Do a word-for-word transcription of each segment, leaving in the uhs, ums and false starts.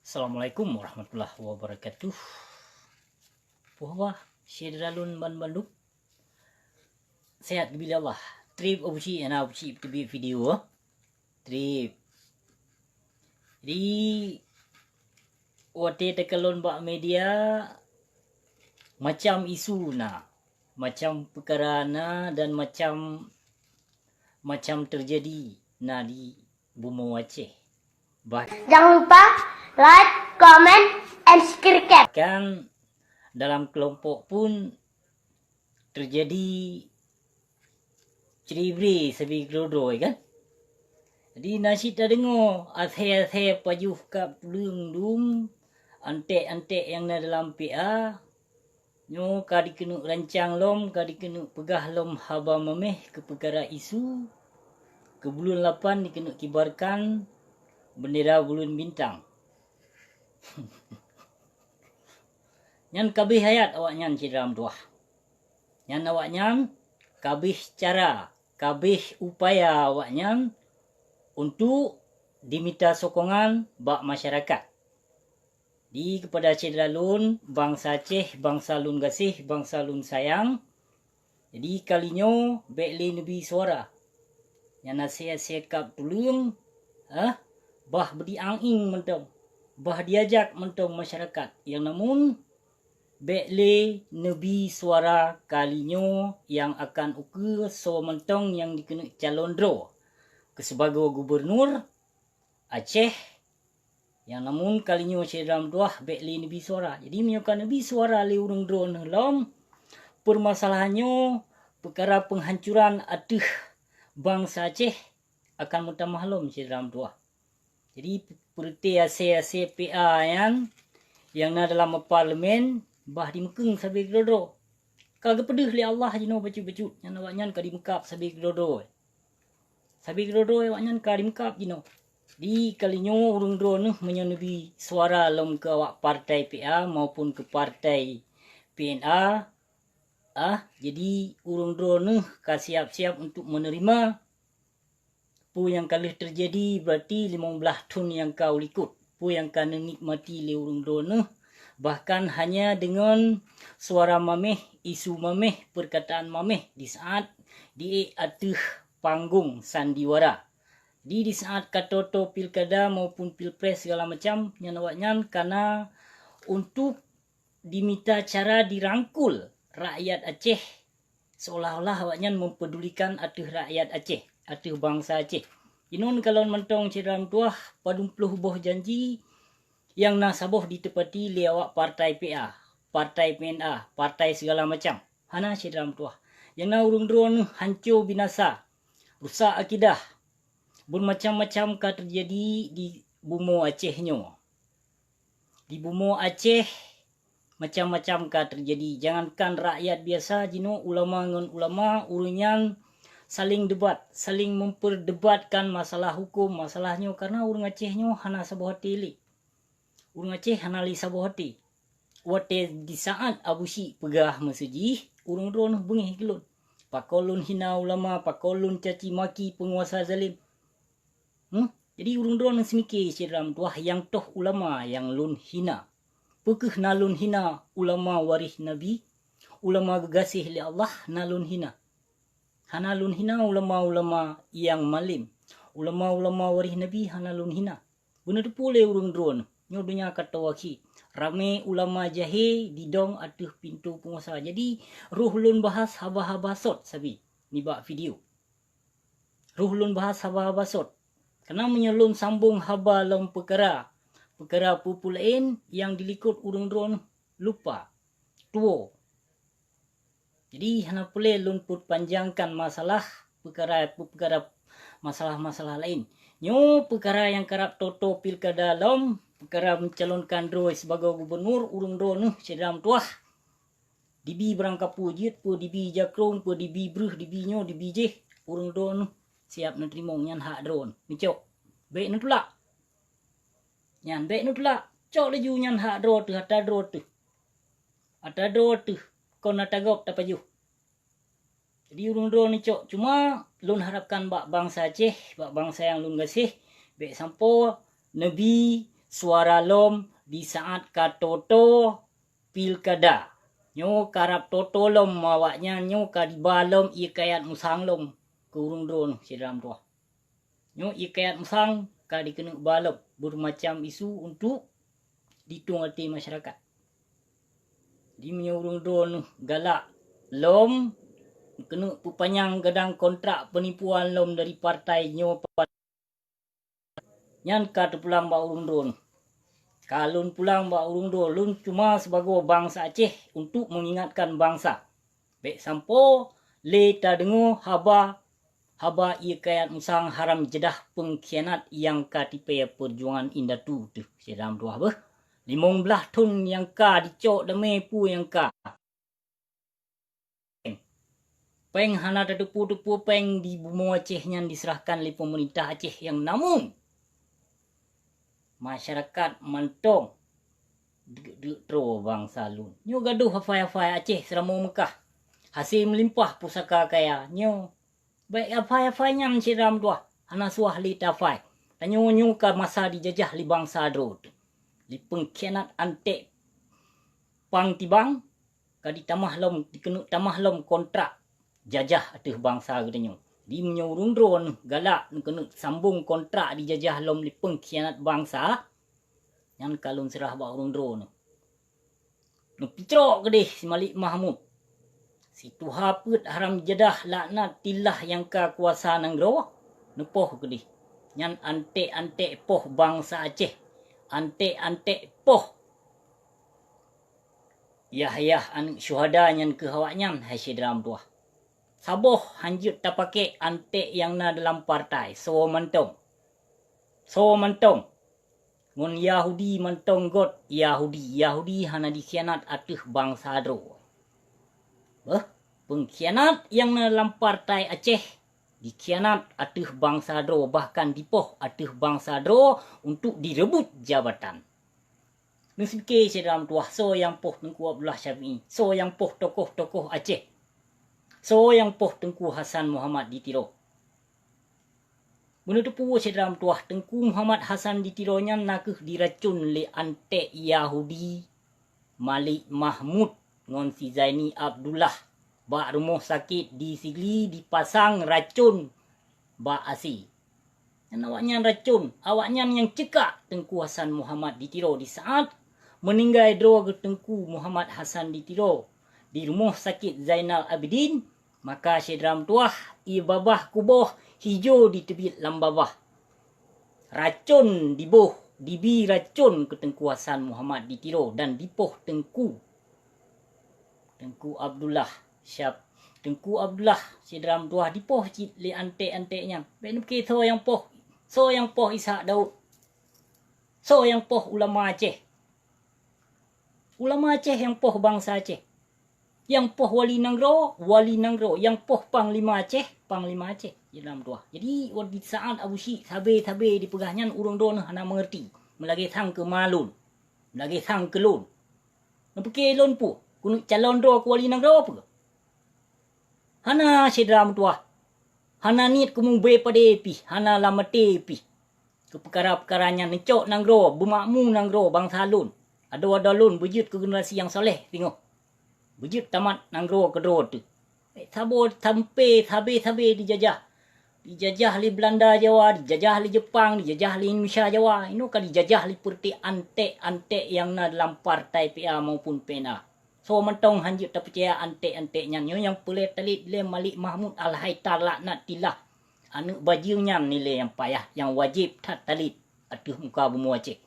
Assalamualaikum warahmatullahi wabarakatuh. Puhwa, syedara lôn ban bandum. Sehat geubila Allah. Trip Abusyik, ana Abusyik teubiet video. Trip. Jadi, watée teukalon bak media, macam isu na, macam peukara na, dan macam, macam terjadi na di bumoe Aceh. Bah- Jangan lupa like, comment, and subscribe. Bahkan dalam kelompok pun terjadi ciri-bri sabe keudroe-droe, kan? Jadi na cit tadeungoe asée-asée pajoh kab tuleueng dum, anték-anték nyang na dalam P A, nyoe ka dikeuneuk rancang lom, ka dikeuneuk peugah lom haba mameh keu peukara isu, keu buleuen lapan dikeuneuk kibarkan bendera buleuen bintang. Nyan kabeh ayat awaknyan, syedara meutuwah. Nyan awaknyan kabeh cara, kabeh upaya awaknyan untuk dimita sokongan bak masyarakat. Di keupada syedara lôn, bansa Aceh, bansa lôn gaséh, bansa lôn sayang, jadi kali nyoe bék lé neubi suara. Nyan asée-asée kab tuleueng, eh, bah beudiang-ieng mantong, bah diajak mantong masyarakat. Nyang namun bék lé neubi suara kali nyoe nyang akan ukeue soe mantong nyang dikeuneuk calon droe keu sibagoe gubunur Aceh. Nyang namun kali nyoe syedara meutuwah bék lé neubi suara. Jadi meunyoe ka neubi suara lé ureuëng droeneuh lom, peumasalahan nyoe peukara peunghancuran ateueh bansa Aceh akan meutamah lom syedara meutuwah. Jadi peureuté asée-asée P A nyan nyang na dalam parlemen bah dimeukeueng sabe keudroe-droe. Ka geupeudeuh lé Allah jinoe bacut-bacut, nyan awaknyan ka dimeukab sabe keudroe-droe. Sabe keudroe-droe awaknyan ka dimeukab jinoe. Di kali nyoe ureuëng droeneuh meunyoe neubi suara lom keu awak partai P A maupun keu partai P N A, ah, jadi ureuëng droeneuh ka siap-siap untuk menerima peue nyang ka lheueh teujadi, berarti limong blaih thon nyang ka u likot. Peue nyang ka neunikmati lé ureuëng droeneuh, bahkan hanya deungon suara mameh, isu mameh, peurkataan mameh di saát di ateueh panggong sandiwara. Di, di saát ka toe-toe pilkada maupun pilpres segala macam, nyan awaknyan kana untuk dimita cara dirangkul rakyat Aceh, seolah-olah awaknyan mempedulikan ateueh rakyat Aceh, ateueh bansa Aceh. Jinoe kalon mantong syedara meutuwah, padum ploh boh janji nyang na saboh diteupati lé awak partai P A, partai P N A, partai segala macam. Hana syedara meutuwah. Nyang na ureuëng droeneuh hanco binasa, rusak akidah. Beumacam-macam ka teujadi di bumoe Aceh nyoe. Di bumoe Aceh, macam-macam ka teujadi. Jangankan rakyat biasa, jinoe ulama ngon ulama, ureuëng nyan saling debat, saling memperdebatkan masalah hukum, masalah nyoe, karena ureuëng Aceh nyoe hana saboh até lé. Ureuëng Aceh hana lé saboh até. Watée di saát Abusyik peugah meuseujih, ureuëng droeneuh beungéh keu lôn. Pakon lôn hina ulama, pakon lôn caci maki peunguasa zalim. Hmm? Jadi ureuëng droeneuh seumike syedara meutuwah, nyang toh ulama nyang lôn hina. Peu kheueh na lôn hina ulama waréh Nabi, ulama geugaséh lé Allah na lôn hina. Hana lôn hina ulama-ulama nyang malem. Ulama-ulama waréh Nabi hana lôn hina. Beuneuteupeu lé ureuëng droeneuh, nyoe donya ka toe akhé. Ramé ulama jahé didong ateueh pintoe peunguasa. Jadi, roh lôn bahas haba-haba sot sabe nibak video. Roh lôn bahas haba-haba sot. Karena meunyoe lôn sambong haba lom peukara, peukara peue-peue laén nyang dilikot ureuëng droeneuh lupa, tuwoe. Jadi, hana peureulée lôn peupanjangkan masalah peukara, peukara, masalah-masalah laén. Nyoe peukara nyang karab toe-toe pilkada lom, peukara meucalonkan droe sibagoe gubunur, ureuëng droeneuh syedara meutuwah. Dibi barang kapeue jeuet, peue dibi jakrong, peue dibi breueh, dibi nyoe, dibi jéh, ureuëng droeneuh siab neuteurimong, nyan hak droeneuh. Neucok. Bék neutulak. Nyan bék neutulak. Cok laju nyan hak droe teuh, ata droe teuh. Ata droe teuh, kon ata gob tapajoh. Jadi ureuëng droeneuh cok, cuma lôn harapkan bak bansa Aceh, bak bansa nyang lôn gaséh, bék sampoe neubi suara lom di saat ka toto pilkada. Nyoe karab toto lom awaknyan, nyoe ka diba lom ié kayat musang lom keu ureuëng droeneuh syedara meutuah. Nyoe ié kayat musang ka dikeuneuk ba lom beureumacam isu untuk ditueng até masyarakat. Di meunyoe ureuëng droeneuh galak lom keuneuk peupanyang gadang kontrak peunipuan lom dari partai nyoe, nyan ka teupulang bak ureuëng droeneuh. Ka lôn pulang bak ureuëng droeneuh, lôn cuma sibagoe bansa Aceh untuk mengingatkan bansa. Bék sampoe lé tadeungoe haba, haba ié kayat musang haram jadah peungkhianat nyang ka tipée peujuangan indatu teuh syedara meutuah beuh. Limong blaih thon nyang ka dicok damé peue nyang ka. Péng hana tateupeue-teupeue péng di bumoe Aceh nyan diserahkan lé peumeurintah Aceh nyang namun masyarakat mantong deuk-deuk troe bansa lôn. Nyoe gadôh hafai-hafai Aceh seuramoe Meukah. Hase meulimpah pusaka kaya. Nyoe bék hafai-hafai nyan syedara meutuah. Hana suah lé tafai. Tanyoe nyoe ka masa dijajah lé bansa droe teuh. Lé peungkhianat anték pang tibang ka ditamah lom, dikeuneuk tamah lom kontrak jajah ateueh bansa geutanyoe. Di meunyoe ureuëng droeneuh galak neukeuneuk sambong kontrak dijajah lom lé peungkhianat bansa, nyan ka lôn seurah bak ureuëng droeneuh. Neupeucrok keudeh si Malik Mahmud, si tuha peuet haram jadah laknat tilah nyang ka kuasa nanggroe, neupoh keudeh. Nyan anték-anték poh bansa Aceh, anték-anték poh Yahya aneuëk syuhada nyan keu awaknyan, hai syedara meutuah. Saboh hanjeuet tapakék anték nyang na dalam partai, soe mantong. Soe mantong. Ngon Yahudi mantong göt Yahudi. Yahudi hana dikhianat ateueh bansa droe. Beuh, peungkhianat nyang na dalam partai Aceh dikhianat ateueh bansa droe, bahkan dipoh ateueh bansa droe untuk direubot jabatan. Neusike syedara meutuah, soe nyang poh Teungku Abdullah Syafi'i, soe nyang poh tokoh-tokoh Aceh, soe nyang poh Teungku Hasan Muhammad di Tiro. Beuneuteupeu syedara meutuah, Teungku Muhammad Hasan di Tiro nyan na kheueh diracon lé anték Yahudi Malik Mahmud ngon si Zaini Abdullah bak rumoh sakét di Sigli, dipasang racon bak asi. Nyan awaknyan racon, awaknyan nyang ceukak Teungku Hasan Muhammad di Tiro di saat meuninggai droe geuh Teungku Muhammad Hasan di Tiro di Rumoh Sakét Zainal Abidin, maka syedara meutuah, ié babah kuboh hijo diteubiet lam babah. Racon diboh, dibi racon keu Teungku Hasan Muhammad di Tiro dan dipoh Teungku Teungku Abdullah, siap. Teungku Abdullah, syedara meutuah dipoh cit lé anték-anték nyan. Bék neupike soe nyang poh, soe nyang poh Ishak Daud. Soe nyang poh ulama Aceh. Ulama Aceh nyang poh bansa Aceh. Nyang poh wali nanggroe, wali nanggroe. Nyang poh panglima Aceh, panglima Aceh, syedara meutuah. Jadi, di saat Abusyik sabe-sabe dipeugah nyan, ureuëng droeneuh hana meungerti. Meulagée sang keu ma lôn. Meulagée sang keu lôn. Neupike lôn peue? Keuneuk calon droe keu wali nanggroe peue? Hana syedara meutuah. Hana niet keu mubée padé pih, hana lam até pih. Keu peukara-peukara nyan neucok nanggroe, beumakmu nanggroe bansa lôn. Adoe-adoe lôn beujeuet keu generasi nyang soleh singoh. Beujeuet tamat nanggroe keudroe teuh. Saboh sampoe sabe-sabe dijajah. Dijajah lé Beulanda Jawa, dijajah lé Jeupang, dijajah lé Indonesia Jawa. Inoe ka dijajah lé peureute anték-anték nyang na dalam partai P A maupun P N A. Soe mantong hanjeuet tapeucaya anték-anték nyan. Nyoe nyang peureulée talét lé Malik Mahmud Al-Haitar laknatillah, aneuëk bajeueng nyan nilée nyang payah, nyang wajéb that talét ateueh muka bumoe Aceh.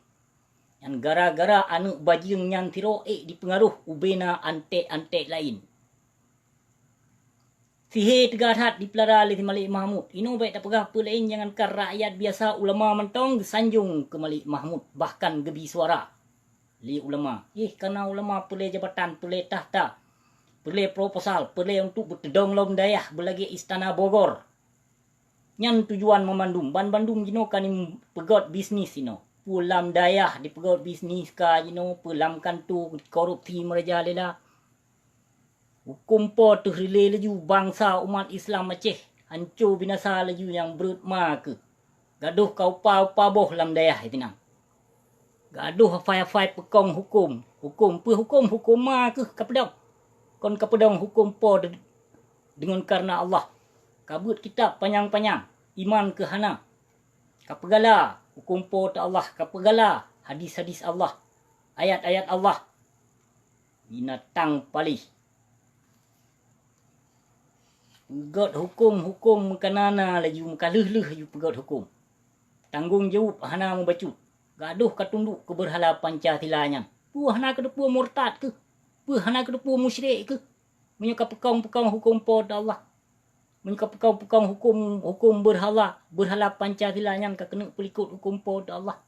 Nyan gara-gara aneuëk bajeueng nyan sidroe ék jipeungaroh ubena anték-anték laén. Sihé teuga that dipeulara lé si Malik Mahmud. Inoe bék tapeugah peue laén, jangankan rakyat biasa, ulama mantong geusanjong keu Malik Mahmud, bahkan geubi suara lé ulama. Ih, kana ulama peureulée jabatan, peureulée takhta, peureulée proposal, peureulée untuk beuteudong lom dayah beulagée Istana Bogor. Nyan tujuan meumandum, banmandum jinoe ka jipeugét bisnis jinoe. Peue lam dayah dipeugét bisnis ka jinoe, peue lam kantô korupsi meurajalela. Huköm Po teuh rilée laju bansa umat Islam Aceh, hanco binasa laju nyang breuet ma keuh. Gadôh ka upa-upa boh lam dayah sinan. Gadoh hafai-hafai peukong huköm. Huköm, peue huköm? Huköm ma kheueh kapeudong. Kon kapeudong huköm Po de-, deungon kareuna Allah. Kabeuet kitab panyang-panyang, iman kheueh hana. Kapeugala huköm Po teu Allah, kapeugala hadis-hadis Allah, ayat-ayat Allah. Binatang paléh. Peugöt huköm-huköm meukanana laju, meukalheueh-lheueh laju peugöt huköm. Tanggong jaweueb hana meubacut. Gadoh katunduk keu beurhala Pancasila nyan. Peue hana kateupeue murtad kheueh? Peue hana kateupeue musyrik kheueh? Meunyoe kapeukong-peukong huköm Po teu Allah. Meunyoe kapeukong-peukong huköm, huköm beurhala, beurhala Pancasila nyan kakeuneuk peulikot huköm Po teu Allah.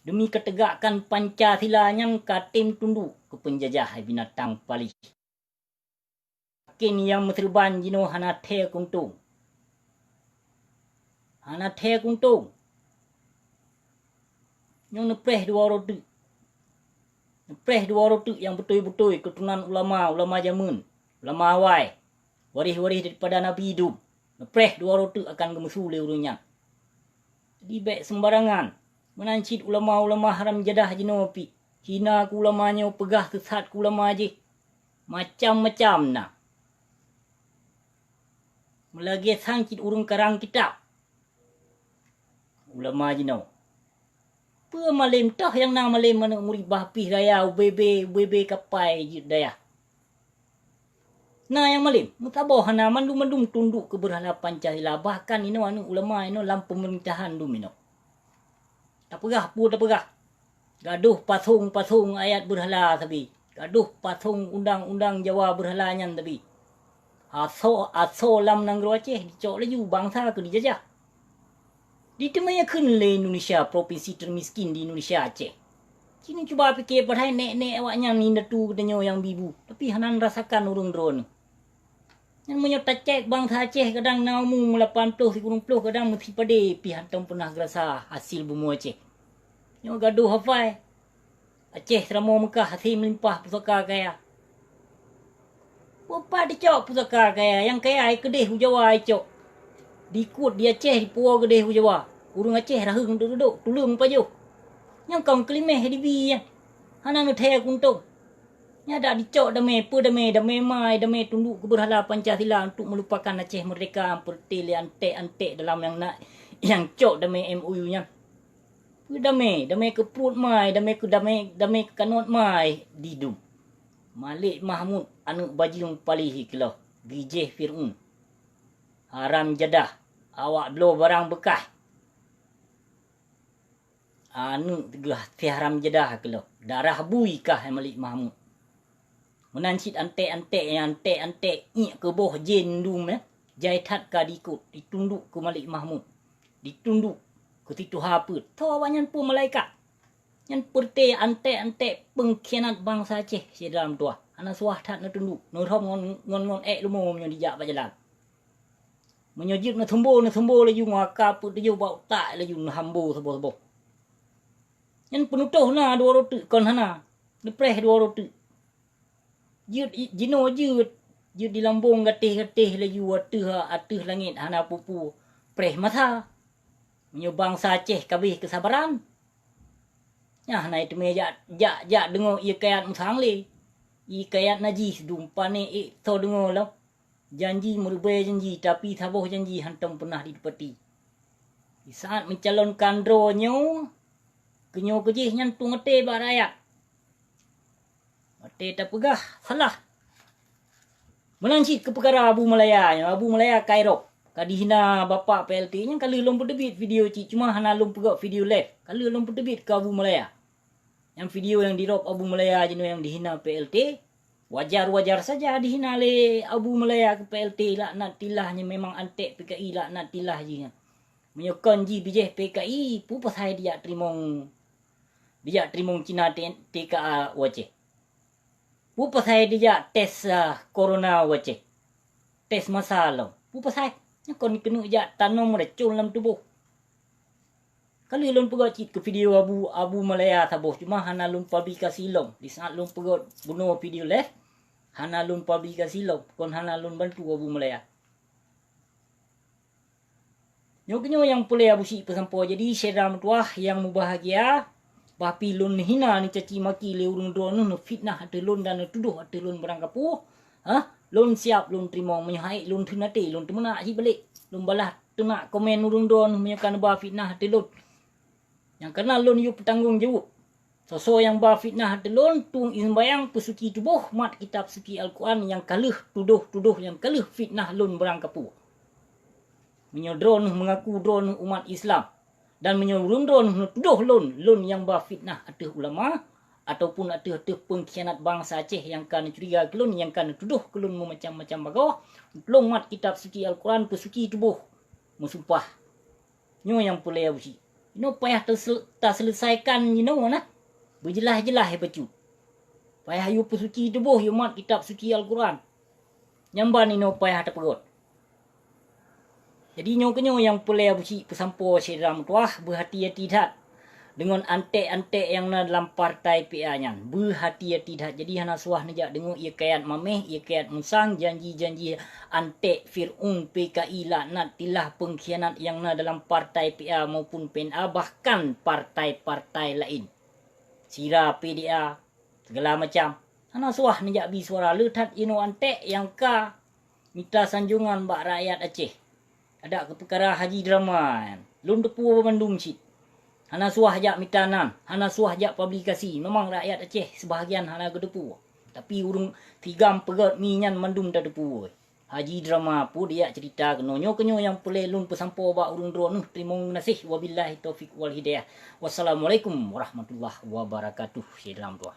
Deumi kateugakkan Pancasila nyan katem tunduk keu peunjajah, hai binatang paléh. Makin nyang meuseureuban jinoe hana thèe kuntông. Hana thèe kuntông. Nyoe neupreh dua uroe teuk. Neupreh dua uroe teuk nyang beutôi-beutôi keuturonan ulama, ulama jameun, ulama awai, waréh-waréh daripada Nabi dum. Neupreh dua uroe teuk akan geumeusu lé ureuëng nyan. Jadi bék seumbarangan. Meunan cit ulama-ulama haram jadah jinoe pih. Hina keu ulama nyoe, peugah seusat keu ulama jih. Macam-macam na. Meulagée sang cit ureuëng karang kitab. Ulama jinoe. Peue malem toh nyang na malem aneuëk murit bah pih raya ubé-bé, ubé-bé kapai jeuet dayah. Na nyang malem, meusaboh hana, mandum-mandum tunduk keu beurhala Pancasila, bahkan inoe aneuëk ulama inoe lam peumeurintahan dum inoe. Tapeugah peue tapeugah. Gadoh pasong-pasong ayat beurhala sabe. Gadoh pasong undang-undang Jawa beurhala nyan sabe. Asoe, asoe lam nanggroe Aceh dicok laju, bansa keu dijajah. Diteumé kheun lé Indonesia, propinsi teumiskin di Indonesia Aceh. Ci neucuba pike padahai nek-nek awaknyan indatu geutanyoe nyang bi bu, tapi hana neurasakan ureuëng droeneueh. Nyan meunyoe tacek bansa Aceh kadang na umu lapan ploh, sikureueng ploh, kadang meusipadé pih hántom peunah geurasa hasil bumoe Aceh. Nyoe gadoh hafai. Aceh seuramoe Meukah hase meulimpah pusaka kaya. Peue pat dicok pusaka kaya, nyang kaya ai keudeh u Jawa icok. Dikut di Aceh dipuwoe keudeh u Jawa. Ureuëng Aceh raheueng duek-duek, tuleueng pajoh. Nyang kong keulimeh dibi nyan. Hana neuthèe kuntông. Nyan dak dicok damé, peue damé, damé mai, damé tunduk keu beurhala Pancasila untuk meulupakan Aceh merdeka, peureuté lé antek-antek dalam nyang na, nyang cok damé M O U nyan. Peue damé, damé keu pruet mai, damé keu damé, damé keu kanot mai didum. Malik Mahmud aneuëk bajeueng paléh keulôh, bijéh Fir'aun. Haram jadah, awak bloe barang beukah. Aneuëk teugaih si haram jadah keulôh, darah bui kah Malik Mahmud. Meunan cit antek-antek nyang antek-antek iek keu boh jén dum, eh, jai that ka diikot, ditunduk keu Malik Mahmud, ditunduk keu si tuha peuet. Tho awaknyan peue malaikat. Nyan peureuté antek-antek peungkhianat bansa Aceh, syedara meutuwah. Hana suah that neutunduk, neurhom ngon, ngon, ngon ék leumo meunyoe jijak bak jalan. Meunyoe jeuet neusumbo, neusumbo laju ngon aka peuet tujoh bak utak laju neuhambo saboh-saboh. Nyan peunutoh na dua uroe teuk kon hana, neupreh dua uroe teuk. Jeuet i-, jinoe jeuet, jeuet di lambong gatéh-gatéh laju ateueh, ateueh langét hana peue-peue, preh masa. Meunyoe bansa Aceh ka abéh keusabaran, nyan hana teumé jak, jak, jak deungoe ie kayat musang lé. Ie kayat najih dum, pane ék soe deungoe lom. Janji meureubai janji, tapi saboh janji hántom peunah jiteupati. Di saat meucalonkan droe nyoe, keu nyoe keu jih nyan tueng até bak rakyat. Watée tapeugah salah. Meunan cit keu peukara Abu Malaya nyoe, Abu Malaya ka irôb, ka dihina bapak P L T nyan ka lheueh lôn peuteubiet video cit, cuma hana lôn peugah video live. Ka lheueh lôn peuteubiet keu Abu Malaya. Nyang video nyang dirôb Abu Malaya jinoe nyang dihina P L T, wajar-wajar saja dihina lé Abu Malaya keu P L T, laknatillah, nyan memang antek P K I, laknatillah jih nyan. Meunyoe kon jih bijéh P K I, peue pasai dijak teurimong, dijak teurimong Cina T-, T K A u Aceh? Peue pasai dijak tes, ah, corona u Aceh? Tes masa lom. Peue pasai? Nyan kon keuneuk jak tanom racun lam tuboh. Ka lheueh lôn peugah cit keu video Abu, Abu Malaya saboh, cuma hana lôn publikasi lom. Di saat lôn peugah bunoe video live, hana lôn publikasi lom, kon hana lôn bantu Abu Malaya. Nyoe keuh nyoe nyang peureulée Abu Syik peusampoe. Jadi, syedara meutuwah nyang mubahgia, Tapi lôn neuhina, neucaci maki lé ureuëng droeneueh, neufitnah ateueh lôn dan neutudoh ateueh lôn barang kapeue, hah? Lôn siab lôn teurimong, meunyoe hai lôn theun até, lôn teumeunak cit balek, lôn balah teunak komen ureuëng droeneueh meunyoe ka neuba fitnah ateueh lôn. Nyang kana lôn yue peutanggong jaweueb. Soe-soe nyang ba fitnah ateueh lôn, tueng ie seumbahyang, peusuci tuboh, mat kitab suci Al-Quran nyang ka lheueh tudoh-tudoh nyang ka lheueh fitnah lôn barang kapeue. Meunyoe droeneueh meungaku droeneueh umat Islam, dan meunyoe ureuëng droeneueh neutudoh lôn, lôn nyang ba fitnah ateueh ulama, ataupun ateueh-ateueh peungkhianat bansa Aceh nyang ka neucuriga keu lôn, nyang ka neutudoh keu lôn meumacam-macam bagoe, tulông mat kitab suci Al-Quran, peusuci tuboh, meusumpah. Nyoe nyang peureulée Abusyik. Inoe payah tasel-, taseuleusaikan jinoe na. Beujeulaih-jeulaih bacut. Payah yue peusuci tuboh, yue mat kitab suci Al-Quran. Nyang ban inoe payah tapeugét. Jadi nyoe keunyoe nyang peureulée Abusyik peusampoe syedara meutuwah, beuhati-hati that deungon anték-anték nyang na dalam partai P A nyan. Beuhati-hati that. Jadi hana suah neujak deungoe ie kayat maméh, ie kayat musang, janji-janji anték Fir'aun P K I laknatillah peungkhianat nyang na dalam partai P A maupun P N A, bahkan partai-partai laén. Sira P D A, segala macam. Hana suah neujak bi suara le that inoe anték nyang ka mita sanjongan bak rakyat Aceh. Adak keu peukara Haji Drama nyan, lôn teupeue bandum cit. Hana suah jak mita nan, hana suah jak publikasi. Memang rakyat Aceh seubahagian hana geuteupeue. Tapi ureuëng sigam peugét mi nyan mandum tateupeue. Haji Drama peue dijak ceurita keunoe. Nyoe keunyoe nyang peureulée lôn peusampoe bak ureuëng droeneueh. Teurimong geunaséh. Wabillahi taufiq wal hidayah. Wassalamualaikum warahmatullahi wabarakatuh. Syedara meutuwah.